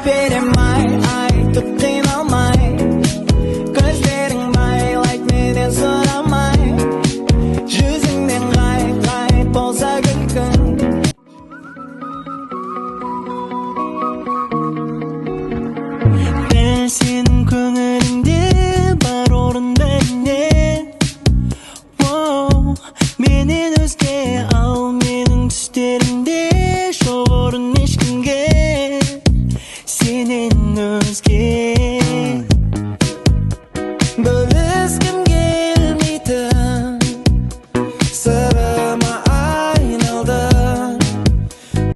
Берем ай, ай, түк қиналмай. Көздерің байлайды менен сұрамай. Жүзіңнен ғайып, ғайып болса күлкің. Дәл сенің көңіліңде бар орын бәріне. Оу, менен өзге, ал менің түстерімде жоқ орын ешкімге сенен өзге.